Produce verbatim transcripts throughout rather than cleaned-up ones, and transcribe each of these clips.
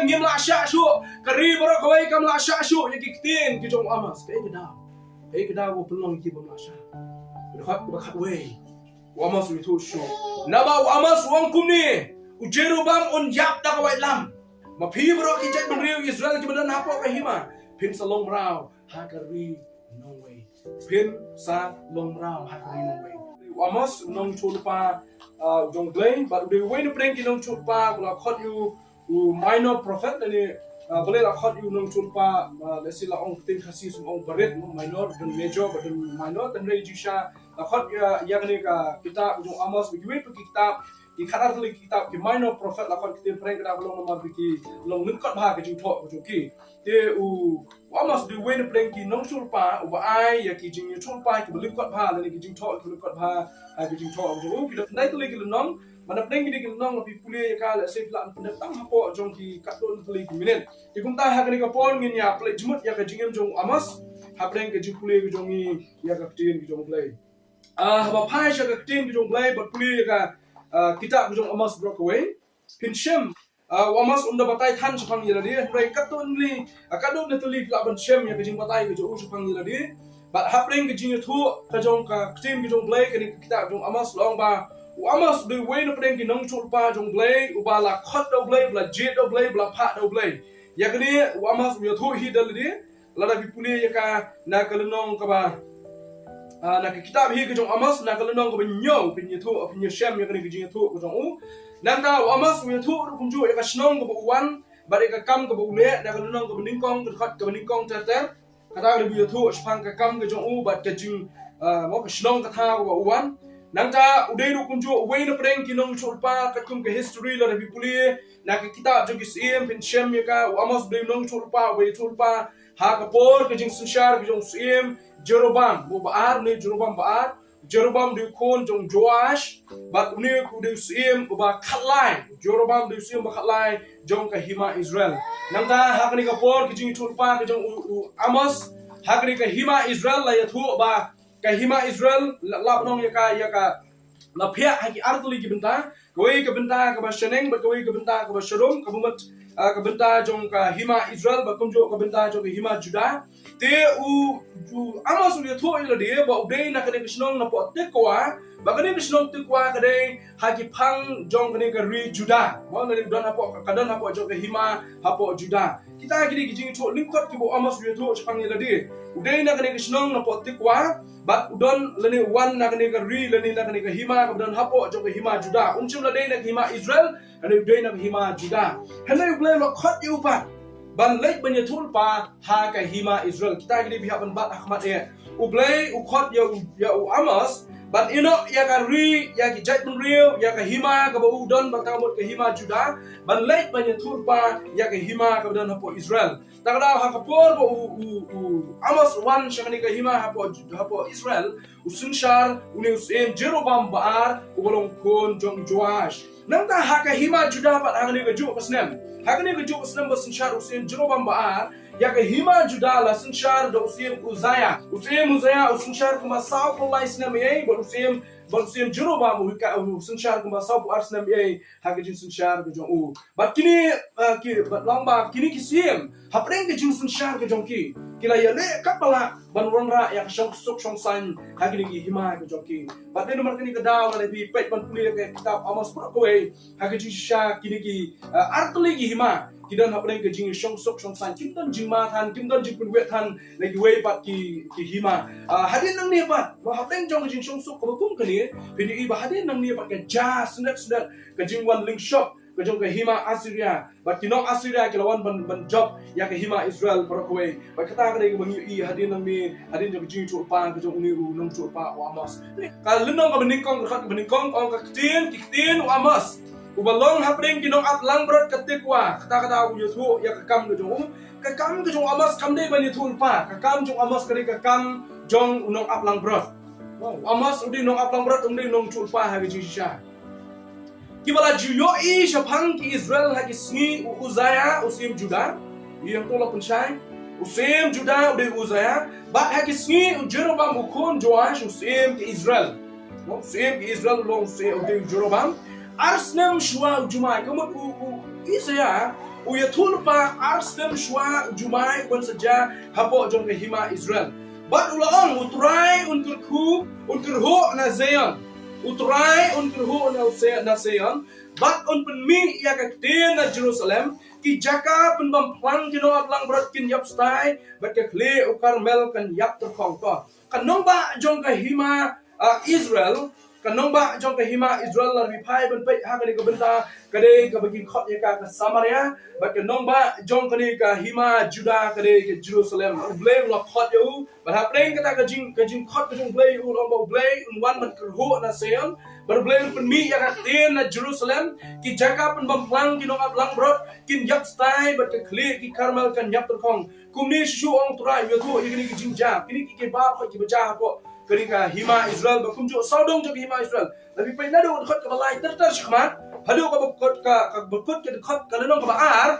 Ngim lah shah shuh, ka ri baroh kawei kam lah shah shuh ïa ki ktien ki jong u Amos. Kaei ka daw? Kaei ka daw ba pynlong ki bym lah shah? Dkhot ba khatwei. U Amos u ïathuh shuh. Naba u Amos u ong kumne, u Jeroboam un ïap da ka waitlam. Ma phi baroh ki jaitbynriew Israel kiba don hapoh ka hima, phin sa long mraw ha ka ri nongwei. Phin sa long mraw ha ka ri nongwei. U Amos u nongïathuhlypa, ah, jong U Blei, bad u dei uwei na pdeng ki nongïathuhlypa ba la khot ïa u, u minor prophet, lane, ah, balei la khot ïa u nongïathuhlypa, ah, lehse la ong ktien Khasi shu ong barit, minor, don major, bad don minor, hynrei jingshisha la khot ïa, ïa kane ka kitab jong u Amos, bad kiwei pat ki kitab, ki khatar tylli ki kitab, ki minor prophet la khot, ki ktien phareng ka dei ba long namar ba ki long lyngkot bha ka jingthoh ka jong ki. Te u, u Amos u dei uwei na pdeng ki nongïathuhlypa uba ai ïa ki jingïathuhlypa kiba lyngkot bha, lane ki jingthoh kiba lyngkot bha, ha ki jingthoh ka jong u. Ki don khyndai tylli ki lynnong, bad na pdeng kine ki lynnong, phi pule ïa ka, lehse phi lah ban pyndep tang hapoh jong ki katto katne tylli ki minit. Te kumta ha kane ka por ngin ïa plie jingmut ïa ka jingim jong u Amos, ha pdeng ka jingpule ka jong ngi ïa ka ktien ka jong U Blei. Ah, haba phai sha ka ktien ka jong U Blei bad pule ïa ka, ah, kitab ka jong u Amos baroh kawei, phin shem, ah, u Amos um da batai than shaphang ïa lade, hynrei katto katne, ah, katto katne tylli phi lah ban shem ïa ka jingbatai ka jong u shaphang ïa lade. Bad ha pdeng ka jingïathuh ka jong ka ktien ka jong U Blei, kane ka kitab jong u Amos, la ong ba u Amos u dei uwei na pdeng ki nongïathuhlypa jong U Blei, uba la khot da U Blei, ba la jied da U Blei, ba la phah da U Blei. Ïa kane u Amos u ïathuh hi da lade, lada phi pule ïa ka na ka lynnong kaba, ah, na ka kitab hi ka jong u Amos, na ka lynnong kaba hynñiew, phin ïathuh, phin ïashem ïa kane ka jingïathuh ka jong u. Nangta u Amos u ïathuh ruh kumjuh ïa ka shnong kaba u wan, bad ïa ka kam kaba u leh, na ka lynnong kaba nyngkong, ka dkhot kaba nyngkong ter ter. Kata ka dei ba u ïathuh shaphang ka kam ka jong u, bad ka jing, ah, mo, ka shnong ka thaw kaba u wan. Nangta u dei ruh kumjuh uwei na pdeng ki nongïathuhlypa, katkum ka history lada phi pule na ka kitab jong ki Syiem, phin shem ïa ka, u Amos u dei u nongïathuhlypa, uba ïathuhlypa ha ka por ka jingsynshar ka jong u Syiem Jeroboam, mo, ba ar, ne Jeroboam ba ar. Jeroboam u dei u khun jong u Joash, bad une u dei u syiem uba khatlai. Jeroboam u dei u syiem uba khatlai jong ka hima Israel. Nangta ha kane ka por ka jingïathuhlypa ka jong u, u Amos, ha kane ka hima Israel la ïathuh ba ka hima Israel la, la ban ong ïa ka, ïa ka, la phiah ha ki ar tylli ki bynta. Kawei ka bynta kaba shaneng, bad kawei ka bynta kaba sharum, kaba mut, ah, ka bynta jong ka hima Israel, bad kumjuh ka bynta jong ka hima Judah. Te u, u Amos u ïathuh ïa lade ba u dei na kane ka shnong napoh Tekoa, ba kane ka shnong Tekoa ka dei ha ki phang jong kane ka ri Judah. Mo, lane don hapoh, ka don hapoh jong ka hima hapoh Judah. Kita ki dei ki jingïathuh lyngkot kiba u Amos u ïathuh shaphang ïa lade. U dei na kane ka shnong napoh Tekoa, bad u don lane u wan na kane ka ri, lane na kane ka hima kaba don hapoh jong ka hima Judah. Um shym la dei na ka hima Israel, hynrei u dei na ka hima Judah. Hynrei U Blei u la khot ïa u pat ban leit ban ïathuhlypa ha ka hima Israel. Kita ki dei ba hap ban bat ha khmat eh. U Blei u khot ïa u, ïa u Amos ban ïehnoh ïa ka ri, ïa ki jaitbynriew, ïa ka hima kaba u don, bad ka mut ka hima Judah, ban leit ban ïathuhlypa ïa ka hima kaba don hapoh Israel. Te ka daw ha ka por ba u, u, u Amos u wan sha kane ka hima hapoh, hapoh Israel, u synshar une u syiem Jeroboam ba ar, uba long khun jong u Joash. Nangta ha ka hima Judah pat ha kane kajuh ka snem, ha kane kajuh ka snem ba synshar u syiem Jeroboam ba ar, ïa ka hima Judah la synshar da u syiem Uzziah. U syiem Uzziah u synshar kumba sawphew lai snem ïa ei, bad u syiem, bad u syiem Jeroboam u ka, u synshar kumba sawphew ar snem ïa ei ha ka jingsynshar ka jong u. Bad kine, eh, ki, bad long ba kine ki syiem, hapdeng ka jingsynshar ka jong ki, ki la ïaleh katba lah ban wanrah ïa ka shongsuk shongsaiñ ha kine ki hima ka jong ki. Bad dei namar kane ka daw lada phi peit ban pule ïa ka kitab Amos baroh kawei, ha ka jingshisha kine ki, eh, artylli ki hima ki don hapdeng ka jingshongsuk shongsaiñ, kim don jingma than, kim don jingpynwit than na kiwei pat ki, ki hima. Ah, hadien nangne pat, ba hapdeng jong ka jingshongsuk kaba kum kane, phin ïohi ba hadien nangne pat ka jia sngewsynei ka jingwan lyngshop ka jong ka hima Assyria. Bad ki nong Assyria ki la wan ban, ban jop ïa ka hima Israel baroh kawei. Bad kata ka dei kaba ngi ïohi hadien nangne, hadien jong ka jingïathuhlypa ka jong une u nongïathuhlypa u Amos. Ka lynnong kaba nyngkong, ka dkhot kaba nyngkong, ka ong ka ktien, ki ktien u Amos, uba long hapdeng ki nongap langbrot ka Tekoa. Kata ka daw u ïathuh ïa ka kam ka jong u. Ka kam ka jong u Amos kam dei ban ïathuhlypa. Ka kam jong u Amos ka dei ka kam jong u nongap langbrot. U Amos u dei u nongap langbrot, um dei u nongïathuhlypa ha ka jingshisha. Kiba la ju ïohi shaphang ki Israel ha ki sngi u Uzziah u syiem Judah. Ïa to la pynshai. U syiem Judah u dei u Uzziah. Bad ha ki sngi u Jeroboam u khun Joash u syiem ki Israel. U syiem ki Israel u long u syiem u dei u Jeroboam. Ar snem shuwa u jumai, ka mut u, u Uzziah U ïathuhlypa ar snem shuwa u jumai u ban sa jia hapoh jong ka hima Israel. Bad u la ong, U Trai un kyrkhu, un kyrhuh na Zion. U Trai un kyrhuh na Zi-, na Zion. Bad un pynmih ïa ka ktien na Jerusalem. Ki jaka pynbam phlang ki nongaplangbrot kin ïap stai, bad ka khlieh u Karmel kan ïap tyrkhong. Ka nongbah jong ka hima, ah, Israel, ka nongbah jong ka hima Israel, lada phi phai ban peit ha kane ka bynta, ka dei kaba kin khot ïa ka ka Samaria, bad ka nongbah jong kane ka hima Juda ka dei ka Jerusalem. U Blei u la khot ïa u, bad hapdeng kata ka jing, ka jingkhot ka jong U Blei, u la ong ba U Blei un wan ban kyrhuh na Zion, bad U Blei un pynmih ïa ka ktien na Jerusalem. Ki jaka pynbam phlang ki nongaplangbrot kin ïap stai, bad ka khlieh ki Karmel kan ïap tyrkhong. Kumne shisha ong Trai, ïathuh ïa kine ki jingjia, kine ki, ki bar khot kiba jia hapoh kane ka hima Israel, ba kumjuh sawdong jong ka hima Israel. Lada phi peit naduh ka dkhot kaba lai ter ter shakhmat haduh kaba kut ka, kaba kut ka dkhot ka lynnong kaba ar,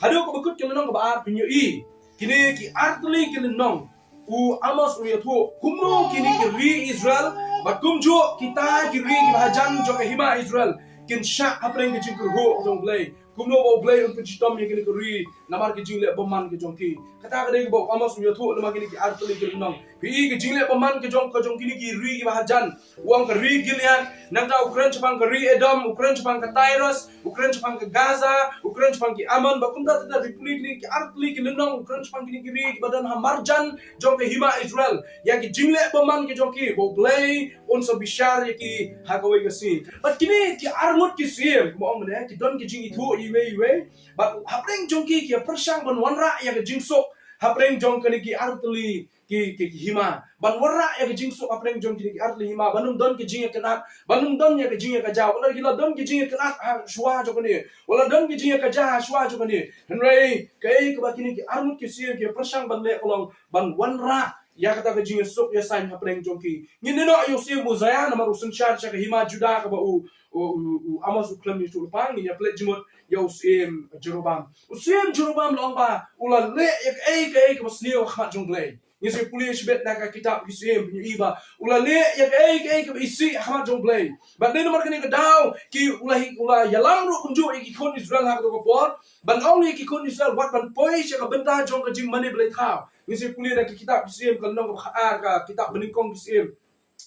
haduh kaba kut ka lynnong kaba ar, phin ïohi kine ki artylli ki lynnong u Amos u ïathuh kumno kine ki ri Israel bad kumjuh kita ki ri kiba hajan jong ka hima Israel kin shah hapdeng ka jingkyrhuh jong U Blei. Kumno ba U Blei un pynshitom ïa kine ki ri namar ki jingleh bymman ki jong ki. Kata ka dei kaba u Amos u ïathuh namar kine ki artylli ki lynnong. Phi i ki jingleh bymman ki jong, ki jong kine ki ri kiba hajan. U ong ka ri Gilead, nangta u kren shaphang ka ri Edom, u kren shaphang ka Tyrus, u kren shaphang ka Gaza, u kren shaphang ki Ammon, bad kumta kumta, phi pule kine ki artylli ki lynnong, u kren shaphang kine ki ri kiba don ha marjan jong ka hima Israel. Ïa ki jingleh bymman ki jong ki, ba U Blei un sa bishar ïa ki ha kawei ka sngi. Bad kine ki arngut ki syiem, kumba ong mynne, ki don ki jingithuh iwei iwei. Bad hapdeng jong ki ki ïa pyrshang ban wanrah ïa ka jingsuk hapdeng jong kine ki artylli ki, ki, ki hima. Ban wanrah ïa ka jingsuk hapdeng jong kine ki artylli hima. Ban ym don ki jingïakynad, ban ym don ïa ka jingïakajia. Wat la ki la don ki jingïakynad ha shuwa jong kane, wat la don ki jingïakajia ha shuwa jong kane. Hynrei kaei kaba kine ki arngut ki syiem ki ïa pyrshang ban leh ka long ban wanrah ïa kata ka jingïasuk ïasaiñ hapdeng jong ki. Ngin ïehnoh ïa u syiem Uzziah namar u synshar sha ka hima Judah kaba u, u, u, u Amos u khlem ïathuhlypa. Ngin ïa peit jingmut ïa u syiem Jeroboam. U syiem Jeroboam la ong ba u la leh ïa kaei kaei kaba sniew ha khmat jong U Blei. Ngin sa pule shibit na ka kitab Ki Syiem, phin ïohi ba u la leh ïa kaei kaei kaba isih ha khmat jong U Blei. Bad dei namar kane ka daw ki u la hi, u la ïalam ruh kumjuh ïa ki khun Israel ha kato ka por. Ban ong ïa ki khun Israel wat ban poi sha ka bynta jong ka jingmane blei thaw. Ngin sa pule na ka kitab Ki Syiem ka lynnong kaba khatar, ka kitab Banyngkong Ki Syiem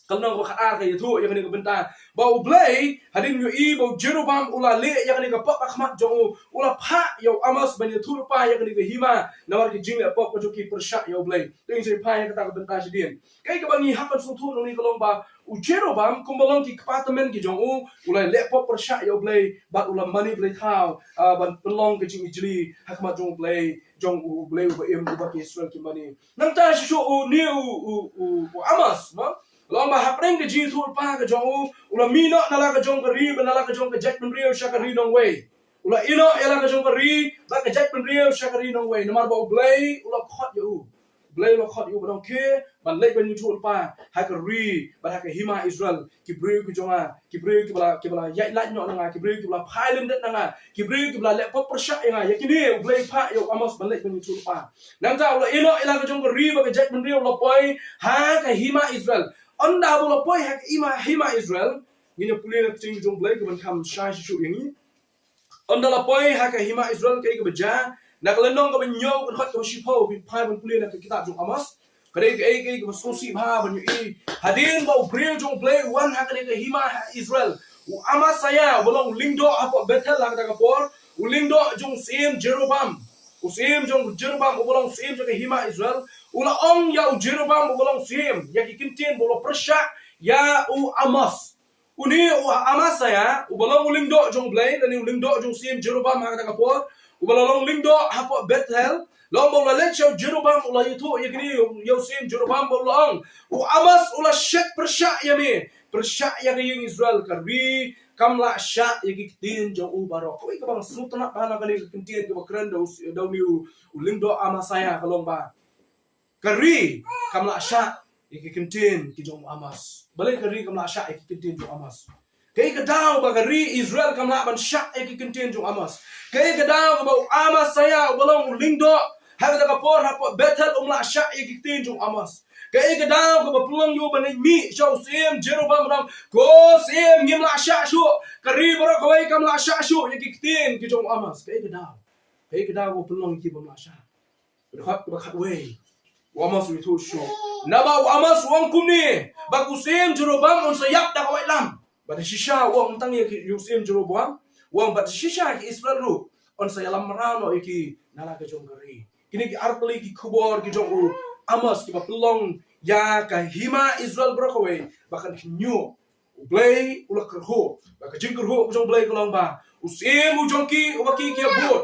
ka lynnong kaba khatar ka ïathuh ïa kane ka bynta. Ba U Blei hadien ïohi ba u Jeroboam u la leh ïa kane ka pop ha khmat jong u, u la phah ïa u Amos ban ïathuhlypa ïa kane ka hima namar ka jingleh pop ka jong ki pyrshah ïa U Blei. Te ngin sa phai ïa kata ka bynta shadien. Kaei kaba ngi hap ban sngewthuh nangne ka long ba u Jeroboam kumba long ki kpa tymmen ki jong u, u la leh pop pyrshah ïa U Blei bad u la mane blei thaw, ah, ban pynlong ka jingijli ha khmat jong U Blei, jong U Blei uba im uba ki Israel ki mane. Nangta shisha une u, u, u, u Amos, mo? Long ba hapdeng ka jingïathuhlypa ka jong u, u la mih noh na la ka jong ka ri bad na la ka jong ka jaitbynriew sha ka ri nongwei. U la ïehnoh ïa la ka jong ka ri bad ka jaitbynriew sha ka ri nongwei. Namar ba U Blei u la khot ïa u. U Blei u la khot ïa u ba dang khie ban leit ban ïathuhlypa ha ka ri bad ha ka hima Israel. Ki briew ki jong nga, ki briew kiba la, kiba la ïaid lait noh na nga, ki briew kiba la phai lyndet na nga, ki briew kiba la leh pop pyrshah ïa nga. Ïa kine U Blei u phah ïa u Amos ban leit ban ïathuhlypa. Nangta u la ïehnoh ïa la ka jong ka ri bad ka jaitbynriew, u la poi ha ka hima Israel. Ynda u la poi ha ka hima, hima Israel, ngin ïa pule na ka ktien ka jong U Blei kaban kham shai shuh shuh ïa ngi. Ynda la poi ha ka hima Israel, kaei kaba jia? Na ka lynnong kaba hynñiew, ka dkhot kaba shiphew, phi phai ban pule na ka kitab jong u Amos. Ka dei kaei kaei kaba sngewsih bha ban ïohi. Hadien ba u briew jong U Blei u wan ha kane ka hima ha Israel, u Amasaïah uba long u lyngdoh hapoh Bethel ha kata ka por, u lyngdoh jong u syiem Jeroboam. U syiem jong u Jeroboam uba long u syiem jong ka hima Israel, u la ong ïa u Jeroboam uba long u syiem ïa ki kyntien ba u la pyrshah ïa u Amos. Une u Amasaïah uba long u lyngdoh jong U Blei lane u lyngdoh jong u syiem Jeroboam ha kata ka por, uba la long lyngdoh hapoh Bethel, la ong ba u la leit sha u Jeroboam, u la ïathuh ïa kine, ïa u syiem Jeroboam, ba u la ong, u Amos u la shet pyrshah ïa me, pyrshah ïa ka ïing Israel. Ka ri kam lah shah ïa ki ktien jong u baroh. Kawei kaba nga sngewtynnat bha na kane ka kyntien kaba kren da u, da une u, u lyngdoh Amasaïah ka long ba ka ri kam lah shah ïa ki kyntien ki jong u Amos. Balei ka ri kam lah shah ïa ki kyntien jong u Amos? Kaei ka daw ba ka ri Israel kam lah ban shah ïa ki kyntien jong u Amos? Kaei ka daw kaba u Amasaïah uba long u lyngdoh ha kata ka por hapoh Bethel um lah shah ïa ki kyntien jong u Amos? Kaei ka daw kaba pynlong ïa u ban leit mih sha u syiem Jeroboam, ba ong, ko syiem, ngim lah shah shuh. Ka ri baroh kawei kam lah shah shuh ïa ki kyntien ki jong u Amos. Kaei ka daw? Ei ka daw ba pynlong ki bym lah shah. Ka dkhot kaba khatwei. U Amos u ïathuh shuh. Naba u Amos u ong kumne, ba u Syiem Jeroboam un sa ïap da ka waitlam. Bad shisha u ong, ym tang ïa ki, ïa u Syiem Jeroboam, u ong bad shisha ki Israel ruh un sa ïalam mraw noh ïa ki na la ka jong ka ri. Kine ki artylli ki khubor ki jong u Amos kiba pynlong ïa ka hima Israel baroh kawei ba kan khynñiuh. U Blei u la kyrhuh. Ba ka jingkyrhuh ka jong u Blei ka long ba u syiem u jong ki uba ki ki ïa bud,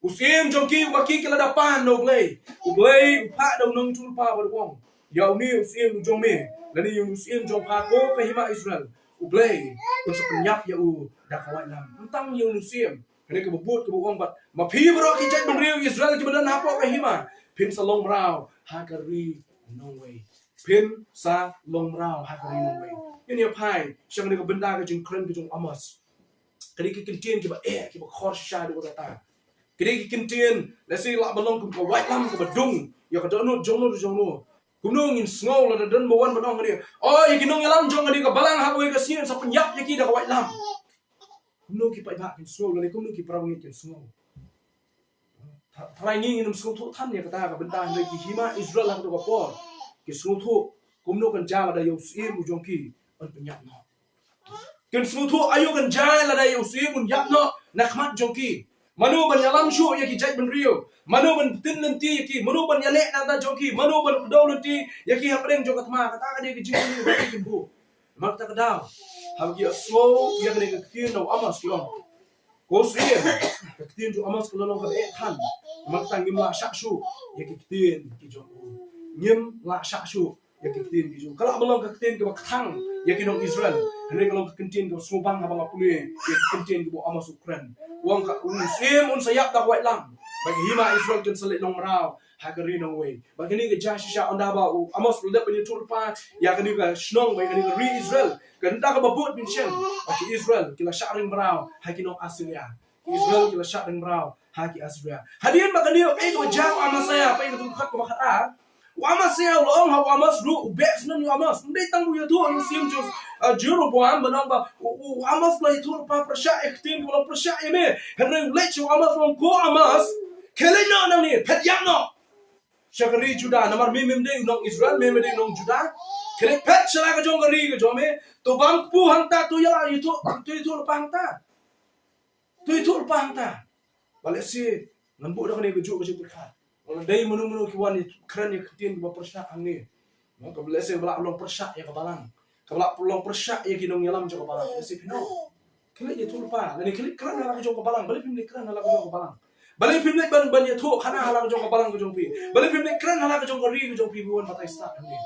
u syiem jong ki uba ki ki la da pan na u Blei, u Blei u phah da u nongïathuhlypa bad u ong, ïa une u syiem u jong me, lane ïa une u syiem jong pha ko ka hima Israel, u Blei un sa pynïap ïa u da ka waitlam. Ym tang ïa une u syiem, kane kaba bud kaba u ong bad ma phi baroh ki jaitbynriew Israel kiba don hapoh ka hima, phin sa long mraw ha ka ri nongwei. Phin sa long mraw ha ka ri nongwei. Ngin ïa phai sha kane ka bynta ka jingkren ka jong u Amos. Kane ki kyntien kiba eh, kiba khor shisha haduh katta. Kine ki kyntien lehse lah ban long kum ka waitlam kaba dung ïa ka dohnud jong no jong no. Kumno ngin sngew lada don ba wan ban ong kane, o, ïa ki nongïalam jong kane ka balang ha kawei ka sngi yn sa pynïap ïa ki da ka waitlam. Kumno ki paidbah kin sngew lane kumno ki para bangeit kin sngew? Tha-, tharai ngi ngin ym sngewthuh than ïa kata ka bynta, hynrei ki hima Israel ha kato ka por ki sngewthuh kumno kan jia lada ïa u syiem u jong ki yn pynïap noh. Kin sngewthuh aïu kan jia lada ïa u syiem un ïap noh na khmat jong ki. Mano ban ïalam shuh ïa ki jaitbynriew? Mano ban tin lynti ïa ki? Mano ban ïaleh na ka bynta jong ki? Mano ban kdew lynti ïa ki hapdeng jong ka thma? Kata ka dei ka jingkylli ba ki kin buh. Namar kata ka daw, haba ki ïohsngew ïa kane ka ktien na u Amos ki ong, ko syiem, ka ktien jong u Amos ka la long kaba eh than. Namar kata ngim lah shah shuh ïa ki ktien ki jong u. Ngim lah shah shuh ïa ki ktien ki jong u. Ka lah ban long ka ktien kaba kthang ïa ki nong Israel, hynrei ka long ka ktien kaba sngewbang haba nga pule ïa ki ktien kiba u Amos u kren. U ong ka, u syiem un sa ïap da ka waitlam, ba ki hima Israel kin sa leit long mraw ha ka ri nongwei. Ba kane ka jia shisha ynda ba u Amos u la dep ban ïathuhlypa ïa kane ka shnong, ba ïa kane ka ri Israel. Ka bynta kaba bud, phin shem ba ki Israel ki la shah ring mraw ha ki nong Assyria. Ki Israel ki la shah ring mraw ha ki Assyria. Hadien ba kane, eh, ka jia u Amasia, peit ka dkhot kaba khatar. U Amasia u la ong ha u Amos ruh, u beh snem ïa u Amos. Ym dei tang u ïathuh ïa u syiem Jer-, ah, Jeroboam, ba nang ba u, u Amos u la ïathuhlypa pyrshah ïa ka ktien kaba long pyrshah ïa me. Hynrei u leit sha u Amos u ong, ko Amos, khie leit noh nangne, phet ïap noh sha ka ri Juda, namar me mem dei u nong Israel, me mem dei u nong Juda. Khie leit phet sha la ka jong ka ri ka jong me. To bam kpu hangta, to ïa la ïathuh, to ïathuhlypa hangta. To ïathuhlypa hangta. Ba lehse ngan buh da kane kajuh ka jingpyrkhat. Nga la dei mano mano ki wan kren ïa ka ktien kaba pyrshah hangne. Mo, kaba lehse kaba lah long pyrshah ïa ka balang. Kaba lah long pyrshah ïa ki nongïalam jong ka balang. Lehse phin ong, khie leit ïathuhlypa, lane khie leit kren ha la ka jong ka balang. Balei phim leit kren ha la ka jong ka balang? Balei phim leit ban, ban ïathuhkhana ha la ka jong ka balang ka jong phi? Balei phim leit kren ha la ka jong ka ri ka jong phi, phi wan batai stad hangne?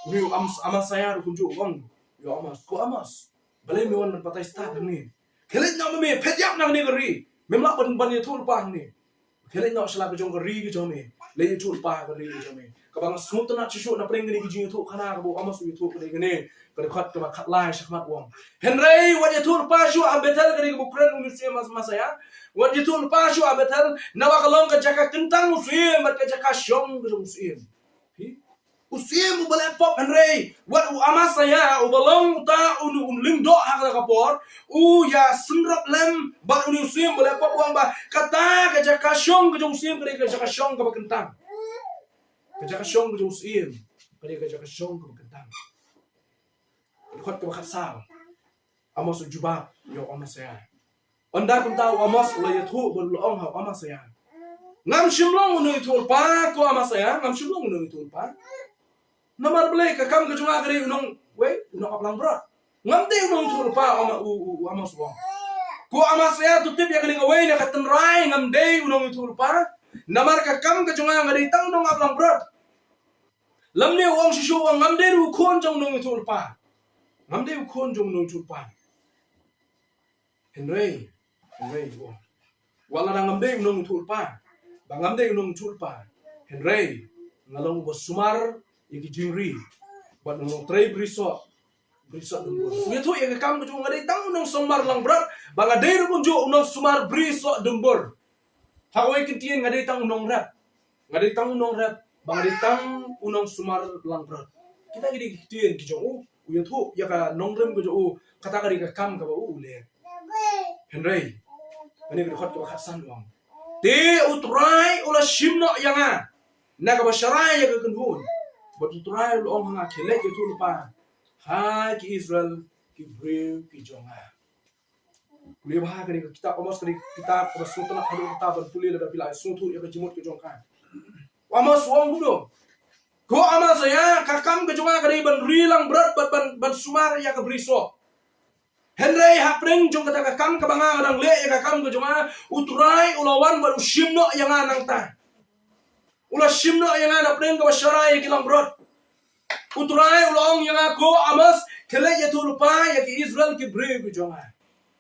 Une u Am-, Amasia ruh kumjuh u ong ïa u Amos, ko Amos, balei me wan ban batai stad hangne? Khie leit noh ma me, phet ïap na kane ka ri. Mem lah ban, ban ïathuhlypa hangne. Khie leit noh sha la ka jong ka ri ka jong me. Leit ïathuhlypa ha ka ri ka jong me. Kaba nga sngewtynnat shuh shuh na pdeng kane ka jingïathuhkhana kaba u Amos u ïathuh ka dei kane, ka dkhot kaba khatlai shakhmat u ong, hynrei wat ïathuhlypa shuh ha Bethel, ka dei kaba u kren une u syiem Amasia. Wat ïathuhlypa shuh ha Bethel, naba ka long ka jaka kyntang u syiem bad ka jaka shong ka jong u syiem. Phi? U syiem uba leh pop, hynrei wat u Amasia uba long uta un, un lyngdoh ha kata ka por, u ïa synrop lem bad une u syiem uba leh pop, u ong ba kata ka jaka shong ka jong u syiem ka dei ka jaka shong kaba kyntang. Ka jaka shong ka jong u syiem ka dei ka jaka shong kaba kyntang. Dkhot kaba khatsaw. Amos u jubab ïa u Amasia. Ynda kumta u Amos u la ïathuh bad u la ong ha u Amasia, ngam shym long u nongïathuhlypa, ko Amasia, ngam shym long u nongïathuhlypa. Namar balei? Ka kam ka jong nga ka dei u nongwei, u nongaplangbrot. Ngam dei u nongïathuhlypa, u Ama-, u, u, u Amos u ong. Ko Amasia, to tip ïa kane kawei na ka tynrai, ngam dei u nongïathuhlypa. Namar ka kam ka jong nga, nga dei tang u nongaplangbrot. Lymne u ong shisha u ong, ngam dei ruh u khun jong u nongïathuhlypa. Ngam dei u khun jong u nongïathuhlypa. Hynrei, hynrei u ong, wat lada ngam dei u nongïathuhlypa, ba ngam dei u nongïathuhlypa, hynrei nga long uba sumar ïa ki jingri, bad nga long trei brisoh, brisoh dumbur. U ïathuh ïa ka kam ka jong u, nga dei tang u nongsumar langbrot, ba nga dei ruh kumjuh u nongsumar brisoh dumbur. Ha kawei ka ktien, nga dei tang u nongrep. Nga dei tang u nongrep, ba nga dei tang u nongsumar langbrot. Kita ki dei ki ktien ki jong u, u ïathuh ïa ka nongrim ka jong u, kata ka dei ka kam kaba u, u leh. Hynrei kane ka dkhot kaba khatsan u ong, Te U Trai u la shim noh ïa nga na kaba sharai ïa ka kynhun, bad U Trai u la ong ha nga, khie leit ïathuh lypa ha ki Israel, ki briew ki jong nga. Pule bha kane ka kitab Amos, kane ka kitab kaba sngewtynnat haduh katta ban pule lada phi la sngewthuh ïa ka jingmut ka jong ka. U Amos u ong kumno? Ko Amasia, ka kam ka jong nga ka dei ban ri langbrot bad ban, ban sumar ïa ka brisoh. Hynrei hapdeng jong kata ka kam kaba nga dang leh ïa ka kam ka jong nga, U Trai u la wan bad u shim noh ïa nga nangta. U la shim noh ïa nga napdeng kaba sharai ïa ki langbrot. U Trai u la ong ïa nga, ko Amos, khie leit ïathuh lypa ïa ki Israel, ki briew ki jong nga.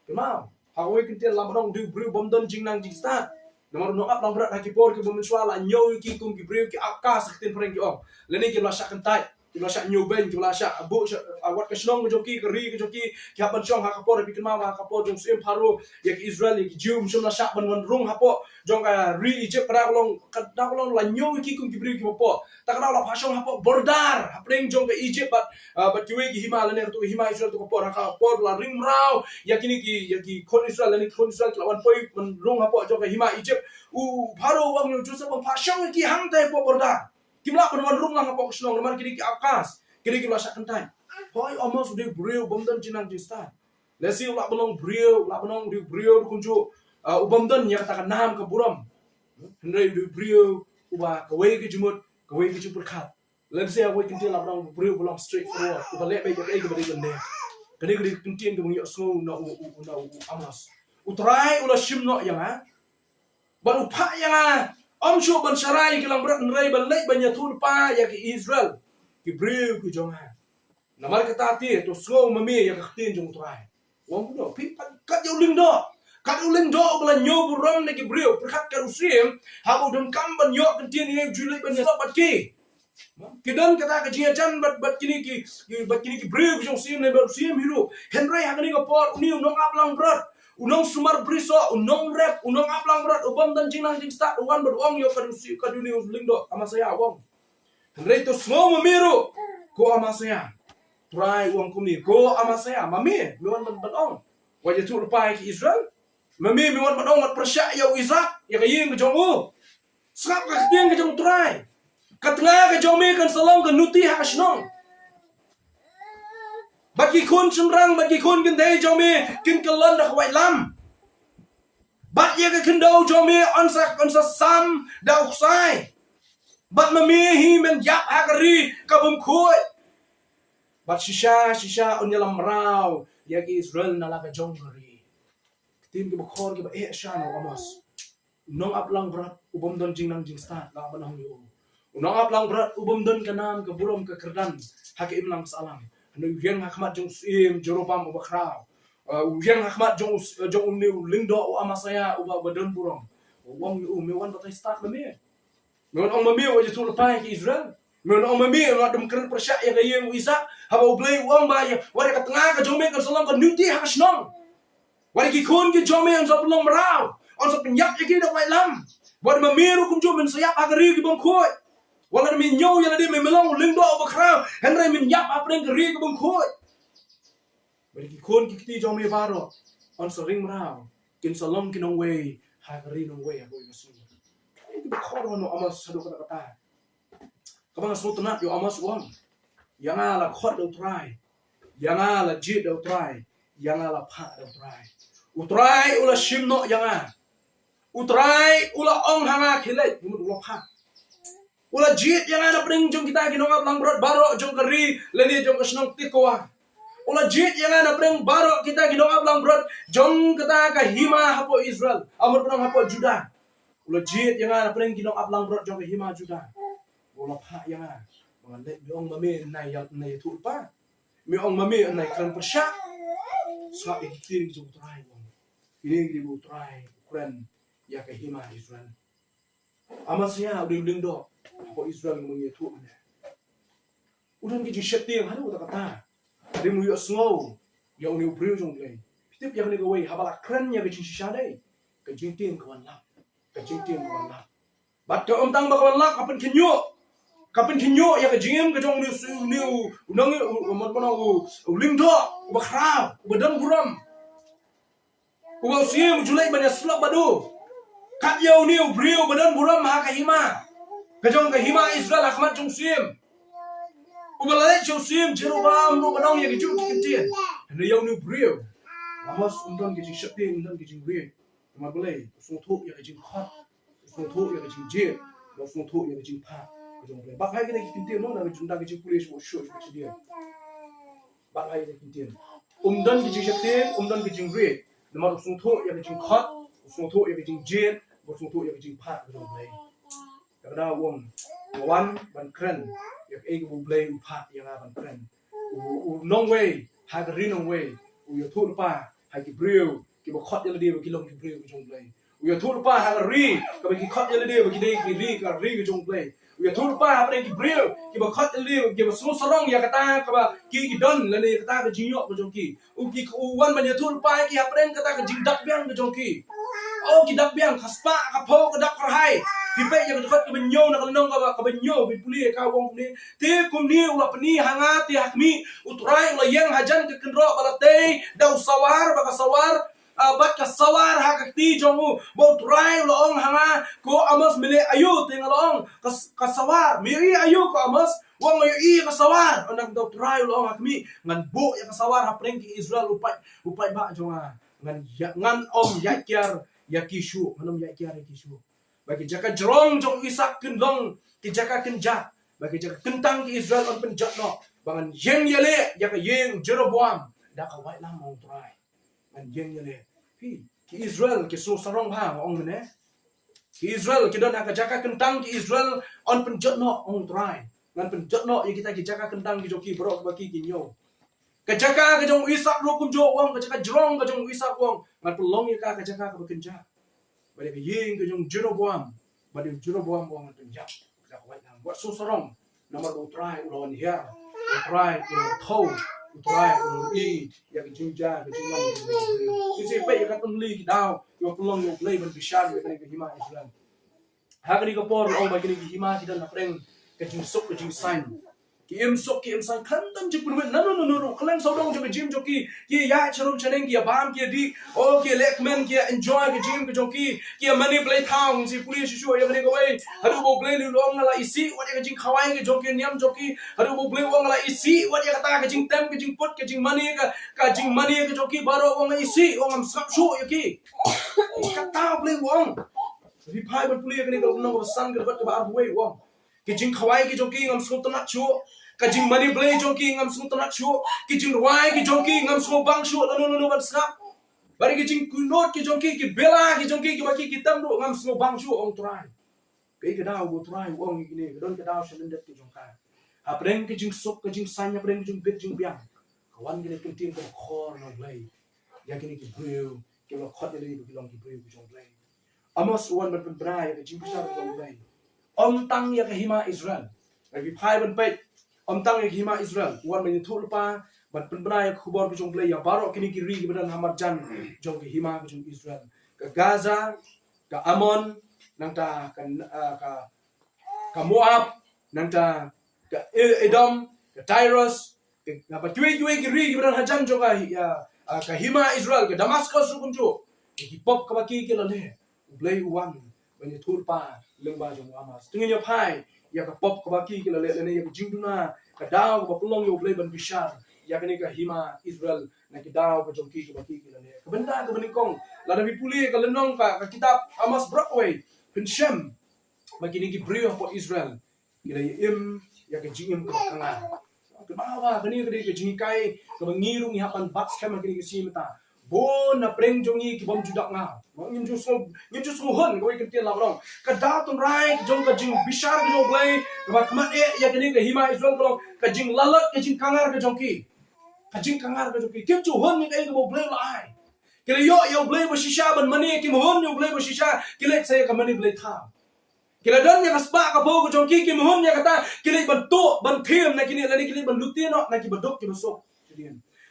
Kynmaw, ha kawei ka kyntien la ban ong u dei u briew bym don jingnang jingstad. Namar u nongap langbrot ha ki por kiba mynshuwa la ñiew ïa ki kum ki briew ki outcast, ha ka ktien phareng ki ong. Lane kiba la shah kyntait, kiba la shah ñiewbeiñ, kiba la shah buh sha, ah, wat ka shnong ka jong ki, ka ri ka jong ki, ki hap ban shong ha ka por, phi kynmaw ha ka por jong u syiem Pharaoh, ïa ki Israel, ïa ki Jiw, ym shym la shah ban wan rung hapoh jong ka ri Egypt, ka daw ka long, ka daw ka long la ñiew ïa ki kum ki briew kiba poh. Ta ka daw la phah shong hapoh border, hapdeng jong ka Egypt bad, ah, bad kiwei ki hima, lane kato ka hima Israel, to ka por, ha ka por la ring mraw ïa kine ki, ïa ki khun Israel, lane ki khun Israel ki la wan poi ban rung hapoh jong ka hima Egypt. U Pharaoh u ong ïa u Joseph ban phah shong ïa ki hangtai hapoh border. Kim lah ban wan rung lang hapoh ka shnong namar kine ki outcast, kine ki la shah kyntait. Hooid, Amos u dei u briew bym don jingnang jingstad. Lehse u lah ban long briew, u lah ban long u dei u briew ruh kumjuh, ah, u bym don ïa kata ka nam ka burom. Hynrei u dei u briew uba kawei ka jingmut, kawei ka jingpyrkhat. Lehse ha kawei ka kyntien lah ban long u briew uba long straight forward, uba leh beit ïa kaei kaba dei ban leh. Kane ka dei ka kyntien kaba ngi ïohsngew na u, u, u, na u Amos. U Trai u la shim noh ïa nga bad u phah ïa nga, ym shuh ban sharai ïa ki langbrot hynrei ban leit ban ïathuh lypa ïa ki Israel, ki briew ki jong nga. Namar kata te to sngew ma me ïa ka ktien jong U Trai. U ong kumno? Phi pat kat ïa u lyngdoh, kat ïa u lyngdoh uba la ñiew burom na ki briew, pyrkhat kat u syiem, haba u donkam ban ïoh kyntien ïa u ju leit ban ïasyllok bad ki. Ki don kata ka jingïajan bad, bad kine ki, ki, bad kine ki briew ki jong u syiem ne bad u syiem hi ruh. Hynrei ha kane ka por une u nongap langbrot, u nongsumar brisoh, u nongrep, u nongap langbrot, u bym don jingnang jingstad, u wan bad u ong ïa ka, u syiem, ka une u lyngdoh, Amasia, u ong. Hynrei to sngew ma me ruh, ko Amasia. Trai u ong kumne, ko Amasia, ma me, me wan ban, ban ong, wat ïathuh lypa ïa ki Israel? Ma me, me wan ban ong wat pyrshah ïa u Isaak, ïa ka ïing ka jong u? Sngap ka ktien ka jong U Trai. Ka tnga ka jong me kan sa long ka nuti ha ka shnong. Bad ki khun shynrang bad ki khun kynthei jong me kin kyllon da ka waitlam. Bad ïa ka khyndew jong me yn sa, yn sa sam da u ksai. Bad ma me hi men ïap ha ka ri ka bym khuid. Bad shisha shisha yn ïalam mraw ïa ki Israel na la ka jong ka ri. Ktien kiba khor kiba eh sha na u Amos. U nongap langbrot u bym don jingnang jingstad, lah ban ong ïa u. U nongap langbrot u bym don ka nam ka burom ka kyrdan ha ka imlang ka sahlang. Hynrei u ïeng ha khmat jong u syiem Jeroboam uba khraw. Uh, u ïeng ha khmat jong u, jong une u lyngdoh u Amasia uba, uba don burom. U ong ïa u, me wan batai stad ma me? Me wan ong ma me wat ïathuh lypa ïa ki Israel? Me wan ong ma me wat ym kren pyrshah ïa ka ïing u Isaak? Haba U Blei u ong ba ïa, wat ïa ka tnga ka jong me kan sa long ka nuti ha ka shnong. Wat ïa ki khun ki jong me yn sa pynlong mraw, yn sa pynïap ïa ki da ka waitlam. Wat ma me ruh kumjuh men sa ïap ha ka ri ka bym khuid. Wat la me ñiew ïa lade me, me long u lyngdoh uba khraw, hynrei men ïap hapdeng ka ri ka bym khuid. Bad ki khun ki kti jong me baroh yn sa ring mraw, kin sa long ki nongwei ha ka ri nongwei ha kawei ka sngi. Kane ka khot u Amos haduh katta katta. Kaba nga sngewtynnat ïa u Amos u ong, ïa nga la khot da U Trai, ïa nga la jied da U Trai, ïa nga la phah da U Trai. U Trai u la shim noh ïa nga. U Trai u la ong ha nga khie leit, u mut u la phah. U la jied ïa nga napdeng jong kita ki nongap langbrot baroh jong ka ri lane jong ka shnong Tekoa. U la jied ïa nga napdeng baroh kita ki nongap langbrot jong kata ka hima hapoh Israel, ah, mut ban ong hapoh Judah. U la jied ïa nga napdeng ki nongap langbrot jong ka hima Judah. U la phah ïa nga ba ngan leit. Me ong ma me nai ïa, nai ïathuh lypa? Me ong ma me nai kren pyrshah? Sngap ïa ki ktien ki jong U Trai, u ong. Kine ki dei ba U Trai u kren ïa ka hima Israel. Amasia u dei u lyngdoh hapoh Israel, ngi ïathuh mynne. U don ki jingsheptieng haduh katta katta. Hadien u ïohsngew ïa une u briew jong U Blei. Phi tip ïa kane kawei, haba la kren ïa ka jingshisha dei ka jingtieng ka wan lap. Ka jingtieng ka wan lap. Bad ka ym tang ba ka wan lap, ka pynkhynñiuh. Ka pynkhynñiuh ïa ka jingim ka jong une u, une u, u nong, u, u, u, u lyngdoh uba khraw, uba don burom. Uba u syiem u ju leit ban ïasyllok bad u. Kat ïa une u briew ba don burom ha ka hima ka jong ka hima Israel ha khmat jong u syiem, uba la leit sha u syiem Jeroboam ruh ban ong ïa kajuh ki kyntien. Hynrei ïa une u briew, Amos, um don ka jingsheptieng, um don ka jingrit. Namar balei? U sngewthuh ïa ka jingkhot, u sngewthuh ïa ka jingjied, u sngewthuh ïa ka jingphah ka jong U Blei. Bad ha kine ki kyntien, mo, na ka jingda ka jingpule shuh shuh shuh shuh. Bad ha kine ki kyntien, um don ka jingsheptieng, um don ka jingrit. Namar u sngewthuh ïa ka jingkhot, u sngewthuh ïa ka jingjied, u sngewthuh ïa ka jingphah ka jong U Blei. Ïa kata u ong, nga wan ban kren ïa kaei kaba U Blei u phah ïa nga ban kren. U, u nongwei ha ka ri nongwei, u ïathuh lypa ha ki briew kiba khot ïa lade ba ki long ki briew ka jong U Blei. U ïathuh lypa ha ka ri kaba ki khot ïa lade ba ki dei ki ri, ka ri ka jong U Blei. U ïathuh lypa hapdeng ki briew kiba khot ïa lade, kiba sngewsarong ïa kata kaba ki, ki don lane ïa kata ka jingïoh ka jong ki. U ki, u wan ban ïathuh lypa ïa ki hapdeng kata ka jingdak biang ka jong ki. O ki dak biang, ka spah ka phew ka dak kyrhai. Phi peit ïa ka dkhot kaba hynñiew, na ka lynnong kaba, kaba hynñiew, phi pule ïa ka, u ong kumne: Te kumne u la pyni ha nga, te ha khmih, U Trai u la ïeng hajan ka kynroh ba la tei da u sawar, bad ka sawar, ah, bad ka sawar ha ka kti jong u. Bad U Trai u la ong ha nga, ko Amos, me leh aïu? Te nga la ong, ka s-, ka sawar. Me ïohi aïu, ko Amos? U ong, nga ïohi ka sawar. Ynda kumta U Trai u la ong ha khmih, ngan buh ïa ka sawar hapdeng ki Israel u paid, u paidbah jong nga. Ngan ïa, ngan ym ïaid kiar ïa ki shuh, ngan ym ïaid kiar ïa ki shuh. Ba ki jaka jrong jong u Isaak kin long ki jaka kynjat, ba ki jaka kyntang ki Israel yn pynjot noh. Ba ngan ïeng ïaleh ïa ka ïing u Jeroboam da ka waitlam, ong U Trai. Ngan ïeng ïaleh. Phi, ki Israel ki sngewsarong bha, ong mynne. Ki Israel ki don ha ka jaka kyntang, ki Israel yn pynjot noh, ong U Trai. Ngan pynjot noh ïa kita ki jaka kyntang ki jong ki baroh kaba ki, ki ñiew. Ka jaka ka jong u Isaak ruh kumjuh, u ong, ka jaka jrong ka jong u Isaak, u ong, ngan pynlong ïa ka ka jaka kaba kynjat. Bad ïa ka ïing ka jong u Jeroboam, bad ïa u Jeroboam, u ong, ngan pynjot da ka waitlam. Wat sngewsarong, namar ba U Trai u la wan hiar, U Trai u la thew, U Trai u la ïohi ïa ka jingjia ka jingwan. Ngi sa peit ïa katto katne ki daw kiba pynlong ïa U Blei ban bishar ïa kane ka hima Israel. Ha kane ka por, ong ba kine ki hima ki don hapdeng ka jingsuk ka jingsaiñ. Ki im suk ki im saiñ, khlem don jingpynwit nano nano ruh. Kylleng sawdong jong ka jingim jong ki, ki ïaid sharum shaneng, ki ïa bam, ki ïa dih, o, ki ïa leh kmen, ki ïa enjoy ka jingim ka jong ki, ki ïa mane blei thaw. Ngi sa pule shuh shuh ïa kane kawei, haduh ba U Blei u la ong, nga la isih wat ïa ka jingkhawai ka jong ki, niam jong ki. Haduh ba U Blei u ong, nga la isih wat ïa kata ka jingtem, ka jingput, ka jingmane, ka, ka jingmane ka jong ki baroh, u ong, nga isih, u ong, ngam sngap shuh ïa ki. Kata U Blei u ong. Phi phai ban pule ïa kane ka lynnong kaba san, ka dkhot kaba arphew wei, u ong, ki jingkhawai ki jong ki ngam sngewtynnat shuh, ka jingmane blei jong ki ngam sngewtynnat shuh, ki jingrwai ki jong ki ngam sngewbang shuh lano lano ban sngap. Bad ki jingkynnoh ki jong ki, ki bela ki jong ki, kiba ki, ki tem ruh ngam sngewbang shuh, ong Trai. Kaei ka daw ba U Trai u ong ïa kine, ka don ka daw sha lyndet ka jong ka. Hapdeng ka jingsuk ka jingsaiñ, hapdeng ka jingbit jingbiang, ka wan kane ka ktien kaba khor na U Blei ïa kine ki briew kiba la khot ïa lade ba ki long ki briew ki jong U Blei. Amos u wan ban pynbna ïa ka jingbishar ka jong U Blei, ym tang ïa ka hima Israel. Ngi phi phai ban peit, ym tang ïa ka hima Israel, u wan ban ïathuh lypa, ban pynbna ïa ka khubor ka jong U Blei ïa baroh kine ki ri kiba don ha marjan jong ka hima ka jong Israel. Ka Gaza, ka Ammon, nangta ka, ah, ka, ka Moab, nangta ka E-, Edom, ka Tyrus, ka, ka, bad kiwei kiwei ki ri kiba don hajan jong ka hi-, ah, ah, ka hima Israel, ka Damascus ruh kumjuh. Ki pop kaba ki, ki la leh, U Blei u wan ban ïathuh lypa lyngba jong u Amos. Te ngin ïa phai ïa ka pop kaba ki, ki la leh, lane ïa ka jingduna, ka daw kaba pynlong ïa U Blei ban bishar ïa kane ka hima Israel na ki daw ka jong ki kaba ki, ki la leh. Ka bynta kaba nyngkong, lada phi pule ka lynnong ka, ka kitab Amos baroh kawei, phin shem ba kine ki briew hapoh Israel ki la ïa im ïa ka jingim kaba khangar. Kaba, ba kane ka dei ka jinghikai kaba ngi ruh ngi hap ban bat skhem ha kine ki sngi mynta. Bun na pdeng jong ngi ki bym ju dak ngaw. Ngim ju sngew, ngim ju sngewhun, kawei ka ktien la ba long. Ka daw tynrai jong ka jingbishar ka jong U Blei kaba khmat eh ïa kane ka hima Israel ka long ka jinglalot, ka jingkhangar ka jong ki. Ka jingkhangar ka jong ki. Kim ju hun ïa kaei kaba U Blei u la ai. Ki la ïoh ïa U Blei ba shisha ban mane, kim hun ïa U Blei ba shisha, ki leit sa ïa ka mane blei thaw. Ki la don ïa ka spah ka phew ka jong ki, kim hun ïa kata, ki leit ban tuh, ban thiem na kine, lane ki leit ban lute noh na ki baduk ki basuk.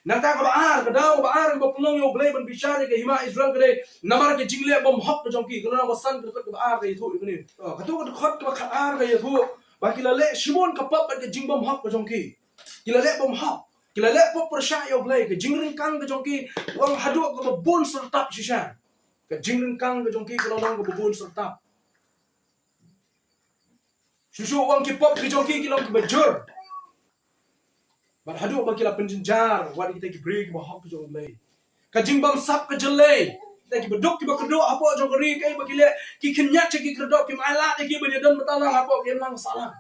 Nangta kaba ar, ka daw kaba ar kaba pynlong ïa U Blei ban bishar ïa ka hima Israel ka dei namar ka jingleh bymhok ka jong ki. Ka lynnong ba san, ka dkhot kaba ar ka ïathuh ïa kane. Oh, kato ka dkhot kaba khatar ka ïathuh ba ki la leh shibun ka pop bad ka jingbymhok ka jong ki. Ki la leh bymhok, ki la leh pop pyrshah ïa U Blei, ka jingryngkang ka jong ki, u ong, haduh kaba bun syrtap shisha. Ka jingryngkang ka jong ki ka long kaba bun syrtap. Shuh shuh u ong ki pop ki jong ki ki long kiba jur. Bad haduh ba ki la pynjynjar wat kita ki briew kiba hok ki jong U Blei. Ka jingbamsap ka jyllei. Kita kiba duk kiba kyrduh hapoh jong ka ri, kaei ba ki leh, ki khynñiat sha ki khyrdop, kim ailad ïa ki ban ïadon bynta lang hapoh ki imlang sahlang.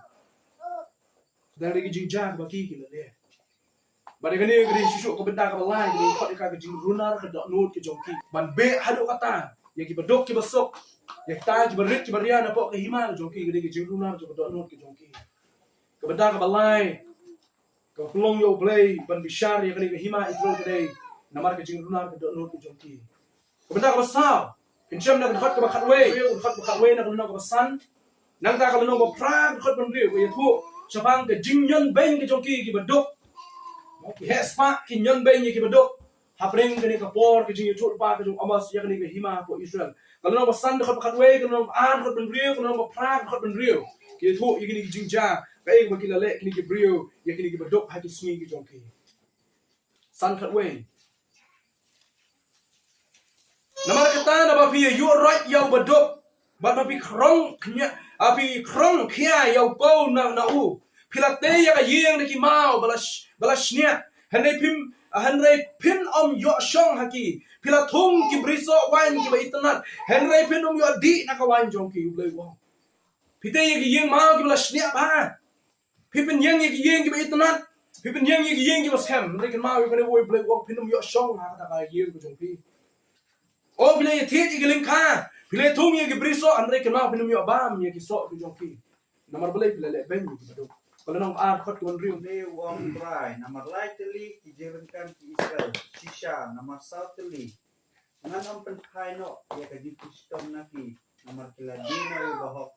Ka dei ka jingjia kaba ki ki la leh. Bad ïa kane ka dei shuh shuh ka bynta kaba lai, ka dei khot ïa ka ka jingrunar ka dohnud ka jong ki. Ban beh haduh katta ïa kiba duk kiba suk, ïa kita kiba rit kiba rian hapoh ka hima ka jong ki, ka dei ka jingrunar jong ka dohnud ka jong ki. Ka bynta kaba lai, kaba pynlong ïa U Blei ban bishar ïa kane ka hima Israel ka dei namar ka jingrunar ka dohnud ka jong ki. Ka bynta kaba saw, phin shem na ka dkhot kaba khatwei, ka dkhot kaba khatwei na ka lynnong kaba san. Nangta ka lynnong ba phra, ka dkhot ba hynriew, ka ïathuh shaphang ka jingñion beiñ ka jong ki kiba duk. Ki heh spah, ki ñion beiñ ïa kiba duk. Hapdeng kane ka por ka jingïathuh lypa ka jong u Amos ïa kane ka hima hapoh Israel. Ka lynnong ba san, ka dkhot ba khatwei, ka lynnong ba ar, ka dkhot ba hynriew, ka lynnong ba phra, ka dkhot ba hynriew. Ki ïathuh ïa kine ki jingjia, kaei ba ki la leh kine ki briew ïa kine kiba duk ha ki sngi ki jong ki. San khatwei. Namar kata naba phi ïa ïuh roit ïa u baduk, bad ba phi khrong khia, a phi khrong khia ïa u kow na, na u. Phi la tei ïa ka ïing da ki maw ba la sh-, ba la shniah. Hynrei phim, hynrei phin ym ïoh shong ha ki. Phi la thung ki brisoh waiñ kiba itynnad, hynrei phin ym ïoh dih na ka waiñ jong ki, U Blei u ong. Phi tei ïa ki ïing maw kiba la shniah bha. Phi pynïeng ïa ki ïing kiba itynnad. Phi pynïeng ïa ki ïing kiba skhem. Hynrei kynmaw ïa kane, wei Blei u ong, phin ym ïoh shong ha kata ka ïing ka jong phi. O, phi la ïa thied ïa ki lyngkha, phi la ïa thung ïa ki brisoh, hynrei kynmaw phin ym ïoh bam ïa ki soh ki jong phi. Namar balei? Phi la leh beiñ ïa ki baduk. Ka lynnong ar, dkhot kaba hynriew. Te u ong, Trai, namar lai tylli ki jingryngkang ki Israel, shisha namar saw tylli. Ngan ym pynphai noh ïa ka jingpynshitom na ki, namar ki la die noh ïa u bahok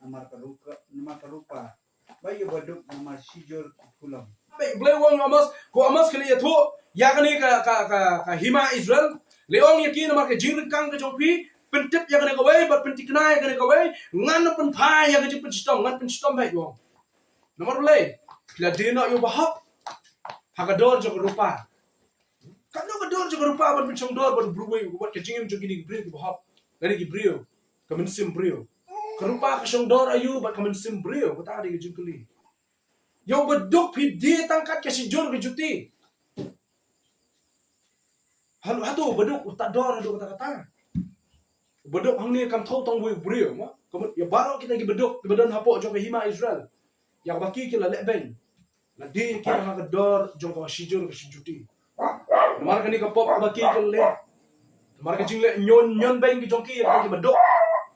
namar ka rupa, namar ka rupa, bad ïa u baduk namar shijur ki khulom. Bad Blei u ong, Amos, ko Amos, ki la ïathuh ïa kane ka, ka, ka, ka hima Israel. La ong ïa ki, namar ka jingryngkang ka jong phi, pyntip ïa kane kawei bad pynthikna ïa kane kawei. Ngan ym pynphai ïa ka jingpynshitom, ngan pynshitom beit, u ong. Namar balei? Phi la die noh ïa u bahok ha ka dor jong ka rupa. Katno ka dor jong ka rupa ban pynshong dor bad u briew, wat ka jingim jong kine ki briew kiba hok, kane ki briew, ka mynsiem briew. Ka rupa ka shong dor aïu bad ka mynsiem briew? Kata ka dei ka jingkylli. Ïa u baduk phi die tang kat ka shijur ka juti. Hato, hato u baduk u tad dor haduh katta katta? U baduk hangne kam thew tang uwei u briew, mo? Ka mut ïa baroh kita ki baduk kiba don hapoh jong ka hima Israel, ïa kaba ki, ki la leh beiñ, la die ïa ki ha ka dor jong ka shijur ka shijuti. Namar kane ka pop kaba ki, ki la leh. Namar ka jingleh ñion, ñion beiñ ka jong ki ïa kita ki baduk,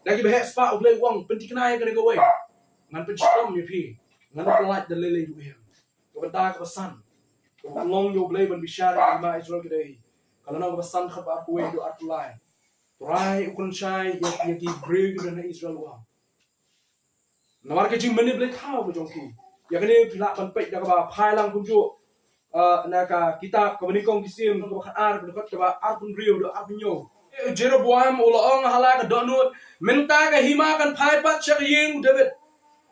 da kiba heh spah, U Blei u ong, pynthikna ïa kane kawei. Ngan pynshitom ïa phi. Ngan pyllait da lei lei ruh ïa. Ka bynta kaba san, kaba long ïa U Blei ban bishar ïa ka hima Israel ka dei ka lynnong kaba san, dkhot ba arphew wei haduh arphew lai. Trai u kren shai ïa, ïa ki briew kiba don ha Israel, u ong. Namar ka jingmane blei thaw ka jong ki. Ïa kane phi lah ban peit da kaba phai lang kumjuh, ah, na ka kitab Kaba Nyngkong Ki Syiem, kaba khat ar, dkhot kaba arphew hynriew haduh arphew hynñiew. Jeroboam u la ong ha la ka dohnud, mynta ka hima kan phai pat sha ka ïing u David.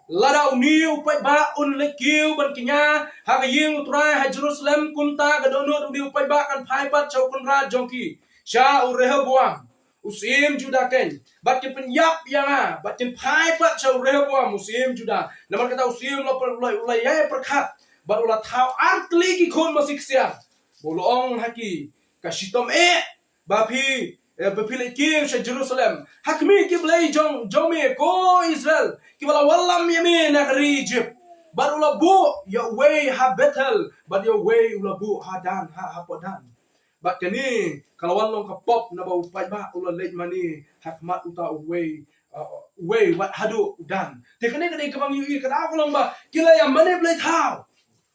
Lada une u paidbah un leit kiew ban kñia ha ka ïing U Trai ha Jerusalem, kumta ka dohnud une u paidbah kan phai pat sha u kynrad jong ki, sha u Rehoboam u syiem Judah keiñ, bad kin pynïap ïa nga, bad kin phai pat sha u Rehoboam u syiem Judah. Namar kata u syiem u la, u la, u la ïai pyrkhat, bad u la thaw artylli ki khun masi ksiar, bad u la ong ha ki, ka shitom eh ba phi, eh, ba phi leit kiew sha Jerusalem ha khmih ki blei jong, jong me, ko Israel, kiba la wallam ïa me na ka ri Ijipt. Bad u la buh ïa uwei ha Bethel, bad ïa uwei u la buh ha Dan, ha, hapoh Dan. Bad kane ka la wan long ka pop naba u paidbah u la leit mane ha khmat uta uwei, uh, uwei wat haduh u Dan. Te kane ka dei kaba ngi ïohi, ka daw ka long ba ki la ïa mane blei thaw.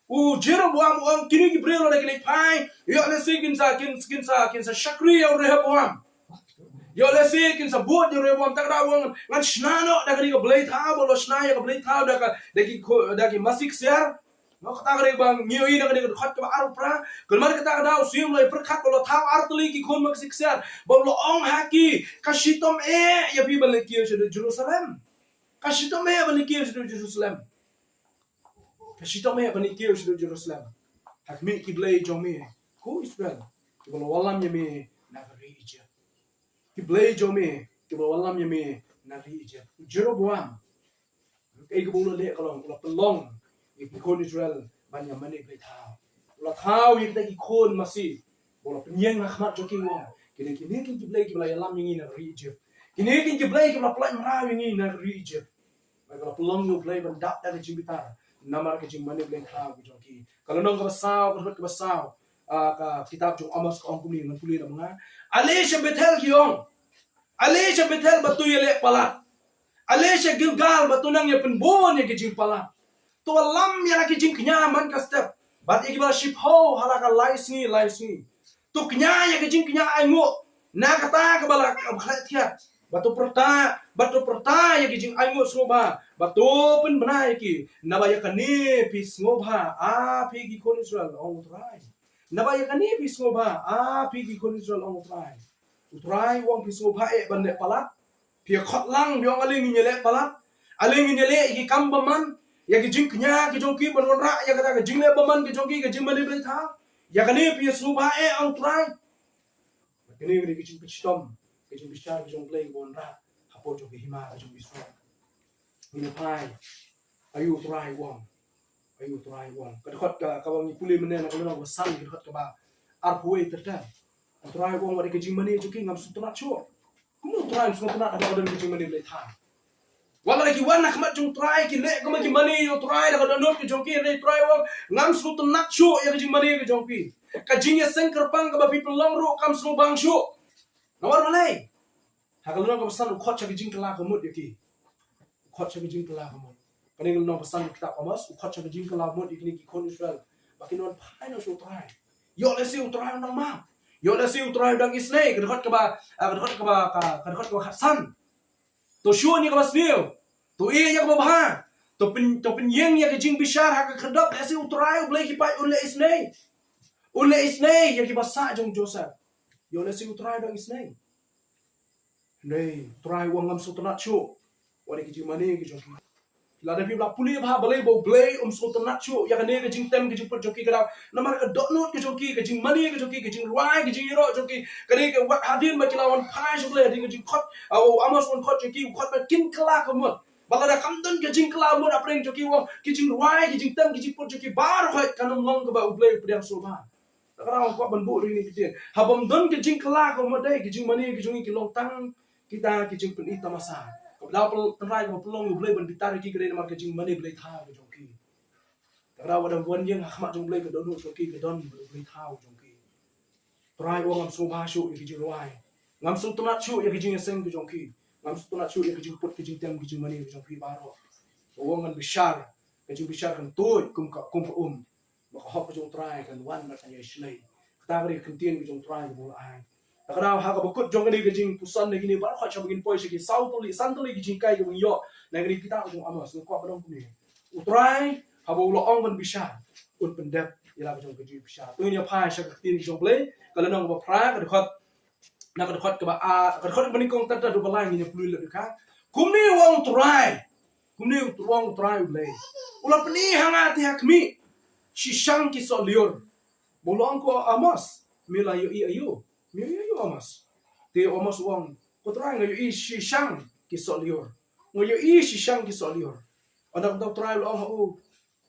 U Jeroboam u ong, kine ki briew lada ki leit phai, ïoh lehse kin sa, kin, kin sa, kin sa shakri ïa u Rehoboam. Ïoh lehse kin sa bud ïa u Rehoboam. Te ka daw u ong, ngan shna noh da kane ka blei thaw, ba u la shna ïa ka blei thaw da ka, da ki ko-, da ki masi ksiar. Mo, kata ka dei ba ngi ïohi na kane ka dkhot kaba arphew phra. Namar kata ka daw u syiem u la pyrkhat, u la thaw artylli ki khun masi ksiar, bad u la ong ha ki, ka shitom eh ïa phi ban leit kiew shaduh Jerusalem. Ka shitom eh ban leit kiew shaduh Jerusalem. Ka shitom eh ban leit kiew shaduh Jerusalem ha khmih ki blei jong me, ko Israel, kiba la wallam ïa me na ka ri Ijipt. ki blei jong me kiba la wallam ïa me na ri Ijipt. U Jeroboam, kaei kaba u la leh ka long, u la pynlong ïa ki khun Israel ban ïa mane blei thaw. U la thaw ïa kita ki khun masi, u la pynïeng ha khmat jong ki, u ong, kine, kine ki blei kiba la ïalam ïa ngi na ri Ijipt. Kine ki blei kiba la pyllait mraw ïa ngi na ri Ijipt. Ba ka la pynlong ïa u Blei ban dap da ka jingbitar namar ka jingmane blei thaw ka jong ki. Ka lynnong kaba saw, ka dkhot kaba saw, ah, ka kitab jong Amos ka ong kumne, ngan pule na ma nga. Ale sha Bethel ki ong, ale sha Bethel ba to ïaleh palat. Ale sha Gilgal ba to nang ïa pynbun ïa ki jingpalat. To lam ïa la ki jingkñia man ka step, bad ïa kiba la shiphew ha la ka lai sngi lai sngi. To kñia ïa ki jingkñia ainguh na kata kaba la, kaba la thiat. Ba to pyrta, ba to pyrta ïa ki jingainguh sngewbha, ba to pynbna ïa ki. Naba ïa kane phi sngewbha, a phi ki khun Israel, ong U Trai. Naba ïa kane phi sngewbha, a phi ki khun Israel, ong U Trai. U Trai u ong phi sngewbha eh ban leh palat. Phi ïa khot lang, phi ong ale ngin ïaleh palat. Ale ngin ïaleh ïa ki kam bymman, ïa ki jingkñia ki jong ki ban wanrah ïa kata ka jingleh bymman ki jong ki, ka jingmane blei thaw. Ïa kane phi ïa sngewbha eh, ong U Trai. Kane ka dei ka jingpynshitom, ka jingbishar ka jong U Blei ba wanrah hapoh jong ka hima ka jong Israel. Ngin ïa phai, aïu U Trai u ong. Aïu U Trai u ong. Ka dkhot ka, kaba ngi pule mynne na ka lynnong kaba san, ka dkhot kaba arphew wei ter ter. U Trai u ong, wat ïa ka jingmane jong ki ngam sngewtynnat shuh. Kumno U Trai um sngewtynnat haba ka don ka jingmane blei thaw? Wat la ki wan ha khmat jong U Trai, ki leh kumba ki mane ïa U Trai da ka dohnud ka jong ki, hynrei U Trai u ong, ngam sngewtynnat shuh ïa ka jingmane ka jong ki. Ka jingïaseng kyrpang kaba phi pynlong ruh kam sngewbang shuh. Namar balei? Ha ka lynnong kaba san u khot sha ka jingkylla ka mut ïa ki. U khot sha ka jingkylla ka mut. Kane ka lynnong ba san ka kitab Amos, u khot sha ka jingkylla ka mut ïa kine ki khun Israel ba kin wan phai noh sha U Trai. Ïoh lehse U Trai u nang map. Ïoh lehse U Trai u dang isynei, ka dkhot kaba, ah, ka dkhot kaba, ka, ka dkhot kaba khatsan. To shun ïa kaba sniew. To ïeh ïa kaba bha. To pyn, to pynïeng ïa ka jingbishar ha ka khyrdop, lehse U Trai U Blei ki paid un leh isynei. Un leh isynei ïa kiba sah jong Joseph. Ïoh lehse U Trai u dang isynei. Hynrei U Trai u ong ngam sngewtynnat shuh. Wat ïa ka jingmane ka jong ki. Lada phi la pule bha balei ba U Blei um sngewtynnat shuh ïa kane ka jingtem ka jingput jong ki, ka dei namar ka dohnud ka jong ki, ka jingmane ka jong ki, ka jingrwai, ka jingïaroh jong ki. Ka dei ka wat hadien ba ki la wan phai sha U Blei, hadien ka jingkhot, ah, u Amos wan khot jong ki, u khot ba kin kylla ka mut. Ba lada kam don ka jingkylla mut hapdeng jong ki, u ong, ka jingrwai, ka jingtem ka jingput jong ki baroh khoit kan ym long kaba U Blei u pdiang sngewbha. Te ka dei, nga kwah ban buh ïa kine ki ktien. Haba ym don ka jingkylla ka mut, dei ka jingmane ka jong ngi ki long tang kita ki jingpyni tamasa. Kaba dei, pynrai kaba pynlong U Blei ban bitar ïa ki, ka dei namar ka jingmane blei thaw ka jong ki. Te ka dei, wat wan ïeng ha khmat jong U Blei, ka dohnud jong ki ka don bad U Blei thaw jong ki. Trai u ong ngam sngewbha shuh ïa ki jingrwai. Ngam sngewtynnat shuh ïa ki jingïaseng ka jong ki. Ngam sngewtynnat shuh ïa ki jingput, ki jingtem, ki jingmane ka jong ki baroh. U ong ngan bishar, ka jingbishar kan tuid kum ka, kum ka um. Ba ka hok ka jong U Trai kan wan bad kan ïai shlei. Kata ka dei ka ktien ka jong U Trai kaba u la ai. Te ka dei, ha kaba kut jong kane ka jingpuson na kine baroh, sha ba ngin poi sha ki saw tylli, san tylli ki jinghikai kaba ngi ïoh na kane ka kitab ka jong u Amos, nga kwah ban ong kumne. U Trai haba u la ong ban bishar, un pyndep ïa la ka jong ka jingbishar. To ngin ïa phai sha ka ktien ka jong U Blei, ka lynnong kaba phra, ka dkhot, na ka dkhot kaba, ah, ka dkhot kaba nyngkong tad tad haduh ba lai, ngin ïa pule lut ïa ka. Kumne u ong U Trai. Kumne u ong U Trai U Blei. U la pyni ha nga te ha khmih, shishang ki soh lyiur. Ba u la ong, ko Amos, me la ïohi aïu? Me ïohi aïu, Amos? Te u Amos u ong, ko Trai, nga ïohi shishang ki soh lyiur. Nga ïohi shishang ki soh lyiur. Ynda kumta U Trai u la ong ha u,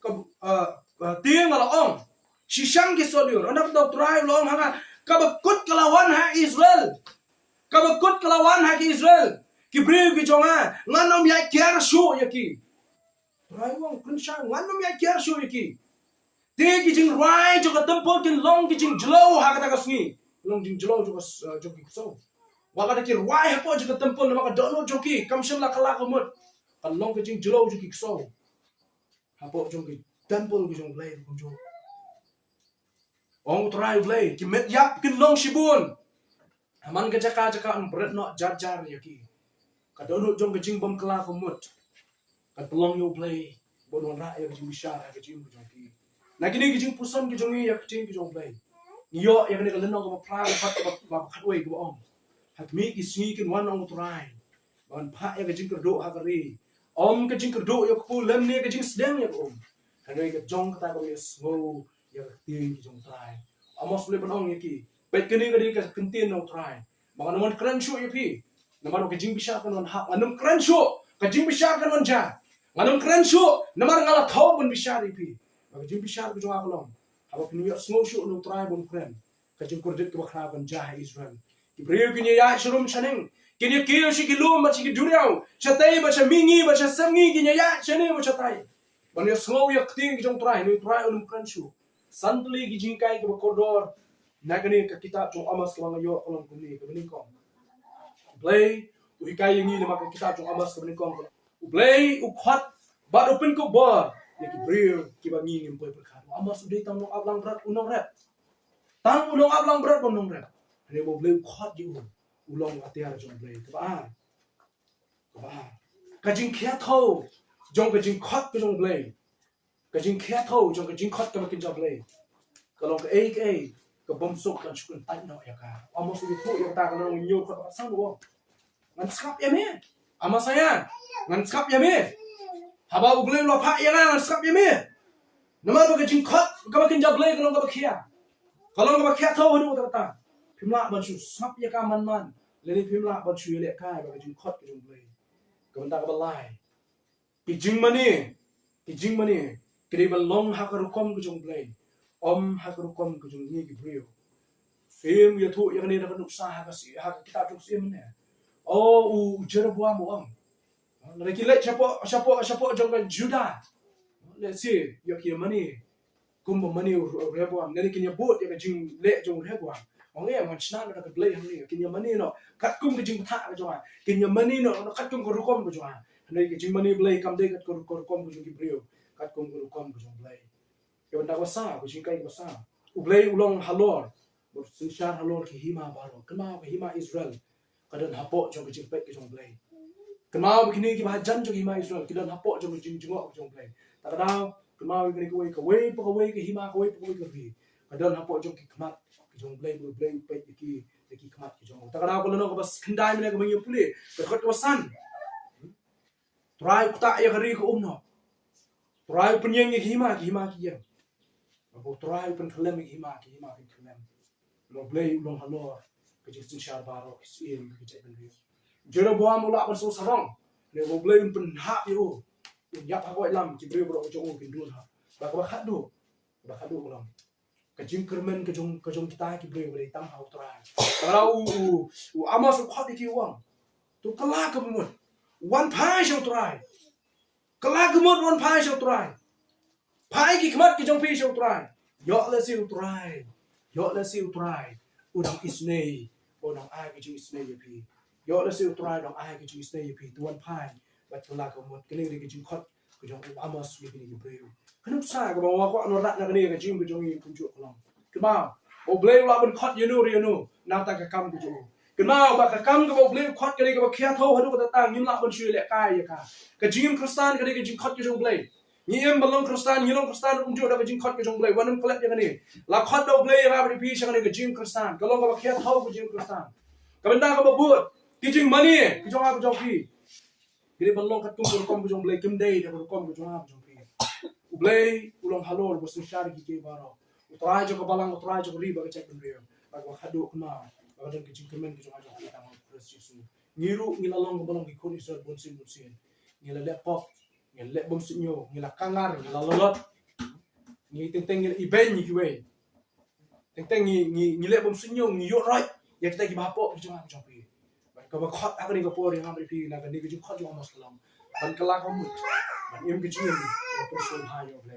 ka, ah, ah, te nga la ong, shishang ki soh lyiur. Ynda kumta U Trai u la ong ha nga, kaba kut ka la wan ha Israel. Kaba kut ka la wan ha ki Israel. Ki briew ki jong nga, ngan ym ïaid kiar shuh ïa ki. Trai u ong, kren sha, ngan ym ïaid kiar shuh ïa ki. Te ki jingrwai jong ka templ kin long ki jingjliew ha kata ka sngi. Long jingjliew jong ka s-, eh, jong ki ksew. Wat la ki rwai hapoh jong ka templ namar ka dohnud jong ki kam shym la kylla ka mut, kan long ka jingjliew jong ki ksew hapoh jong ka templ ka jong U Blei, kumjuh. Ong U Trai U Blei, ki met ïap kin long shibun. Ha man ka jaka jaka yn bret noh jar jar ïa ki. Ka dohnud jong ka jingbym kylla ka mut kan pynlong ïa U Blei ban wanrah ïa ka jingbishar ha ka jingim ka jong ki. Na kine ki jingpuson ki jong ngi ïa ka ktien ka jong U Blei, ngi ïoh ïa kane ka lynnong kaba phra, ka dkhot kaba, kaba khatwei kaba ong, ha khmih ki sngi kin wan, ong U Trai, ban phah ïa ka jingkyrduh ha ka ri. Ym ka jingkyrduh ïa ka kpu lymne ka jingsdang ïa ka um. Hynrei ka jong kata kaba ïasngew ïa ka ktien ka jong U Trai. Amos u leh ban ong ïa ki. Peit, kane ka dei ka ktien na U Trai. ba ngan ym kren shuh ïa phi. Namar ba ka jingbishar kan wan hap, ngan ym kren shuh, ka jingbishar kan wan jia. Ngan ym kren shuh, namar nga la thaw ban bishar ïa phi. Ba ka jingbishar ka jong nga ka long, haba phin ïohsngew shuh na u Trai ban kren, ka jingkordit kaba khraw kan jia ha Israel. Ki briew kin ïaid sharum shaneng, kin ïakiew sha ki lum bad sha ki duriaw, shatei bad sha mihngi bad sha sepngi, kin ïaid shane bad shatai ban ïohsngew ïa ka ktien ka jong u Trai. Hynrei u Trai un ym kren shuh. San tylli ki jinghikai kiba kordor na kane ka kitab jong u Amos kaba nga ïoh ka long kumne, kaba nyngkong. U Blei u hikai ïa ngi namar ka kitab jong u Amos kaba nyngkong. U Blei u khot bad u pynkup bor ïa ki briew kiba ngi ngim poi pyrkhat. U Amos u dei tang u nongap langbrot, u nongrep. Tang u nongap langbrot, u nongrep. Hynrei ba U Blei u khot ïa u, u long u atiar jong U Blei. Kaba ar, kaba ar, ka jingkhia thew jong ka jingkhot ka jong U Blei. Ka jingkhia thew jong ka jingkhot kaba kynja Blei ka long kaei kaei ka bym suk ban shu kyntait noh ïa ka. U Amos u ïathuh ïa kata, ka long hynñiew dkhot ba khatsan, u ong, ngan sngap ïa me. Amos ïa, ngan sngap ïa me. Haba U Blei u la phah ïa nga, ngan sngap ïa me. Namar ba ka jingkhot kaba kynja Blei ka long kaba khia, ka long kaba khia thew haduh katta katta. Phim lah ban shu sngap ïa ka man man, lane phim lah ban shu ïalehkai bad ka jingkhot ka jong U Blei. Ka bynta kaba lai, ki jingmane, ki jingmane ki dei ban long ha ka rukom ka jong U Blei, ym ha ka rukom ka jong ngi ki briew. Phim ïathuh ïa kane da ka nuksa ha ka si-, ha ka kitab jong u Syiem ne. O, u Jeroboam u ong, lada ki leit shapoh, shapoh, shapoh jong ka Judah, lehse ïoh ki mane kumba mane u Rehoboam, lane kin ïabud ïa ka jingleh jong u Rehoboam. Ong, eh, ngan shna noh da ka Blei hangne, kin ïamane noh katkum ka jingbthah ka jong nga, kin ïamane noh katkum ka rukom ka jong nga. Hynrei ka jingmane Blei kam dei katkum ka rukom ka jong ki briew, katkum ka rukom ka jong U Blei. Ka bynta kaba saw, ka jinghikai kaba saw, U Blei u long halor bad synshar halor ki hima baroh. Kynmaw ka hima Israel ka don hapoh jong ka jingpeit ka jong U Blei. Kynmaw ba kine kiba hajan jong ka hima Israel ki don hapoh jong ka jingjngoh ka jong U Blei. Ta ka daw kynmaw ïa kane kawei, kawei pa kawei ka hima, kawei pa kawei ka ri ka don hapoh jong ki khmat ka jong U Blei, ba U Blei u peit ïa ki da ki khmat ki jong u. Ta ka daw ka lynnong kaba khyndai mynne kaba ngi pule, ka dkhot kaba san. Trai u ktah ïa ka ri ka um noh. Trai u pynïeng ïa ki hima, ki hima ki ïeng. Bad U Trai u pynkhyllem ïa ki hima, ki hima ki khyllem. Namar U Blei u long halor ka jingsynshar baroh ki syiem ki jaitbynriew. Jeroboam u lah ban sngewsarong, namar U Blei un pynhap ïa u, un ïap ha ka waitlam, ki briew baroh ka jong u kin dur ha. Bad kaba khatduh, kaba khatduh ka long, ka jingkyrmen ka jong, ka jong kita ki briew ka dei tang ha U Trai. Ka la u, u, u Amos u khot ïa ki u ong, to kylla ka mut, wan phai sha U Trai. Kylla ka mut, wan phai sha U Trai. Phai ki khmat ki jong phi sha U Trai. Ïoh lehse U Trai, ïoh lehse U Trai u dang isynei, u dang ai ka jingisynei ïa phi. Ïoh lehse U Trai u dang ai ka jingisynei ïa phi. To wan phai bad kylla ka mut. Kane ka dei ka jingkhot ka jong u Amos ïa kine ki briew. Ka nuksa kaba nga kwah ban wanrah na kane ka jingim ka jong ngi kumjuh ka long, kynmaw, U Blei u lah ban khot ïano re ïano na ka bynta ka kam ka jong u. Kynmaw ba ka kam kaba U Blei u khot ka dei kaba khia thew haduh katta katta, ngim lah ban shu ïalehkai ïa ka. Ka jingim Khristan ka dei ka jingkhot ka jong U Blei. Ngi im ban long Khristan, ngi long Khristan kumjuh da ka jingkhot ka jong U Blei. Wat nym klet ïa kane. La khot da U Blei ïa nga bad ïa phi sha kane ka jingim Khristan. Ka long kaba khia thew ka jingim Khristan. Ka bynta kaba bud, ki jingmane ki jong nga ka jong phi, ki dei ban long katkum ka rukom ka jong U Blei, kim dei da ka rukom ka jong nga ka jong phi. U Blei u long halor ba synshar ïa kiei kiei baroh. U Trai jong ka balang, U Trai jong ka ri bad ka jaitbynriew. Bad kaba khatduh, kynmaw ba ka don ka jingkyrmen ka jong nga jong phi tang ha U Khrist Jisu. Ngi ruh ngi la long kaba long ki khun Israel bunsien bunsien. Ngi la leh pop, ngi la leh bym suidñiew, ngi la kangar, ngi la lolot. Ngi teng teng ngi la ibeiñ ïa kiwei. Teng teng ngi, ngi, ngi leh bym suidñiew, ngi ïuh roit ïa kita kiba hapoh ki jong nga ki jong phi. Bad kaba khot ha kane ka por ïa nga bad ïa phi na kane ka jingkhot jong u Amos ka long ban kylla ka mut, ban im ka jingim kaba pynshoi bha ïa U Blei.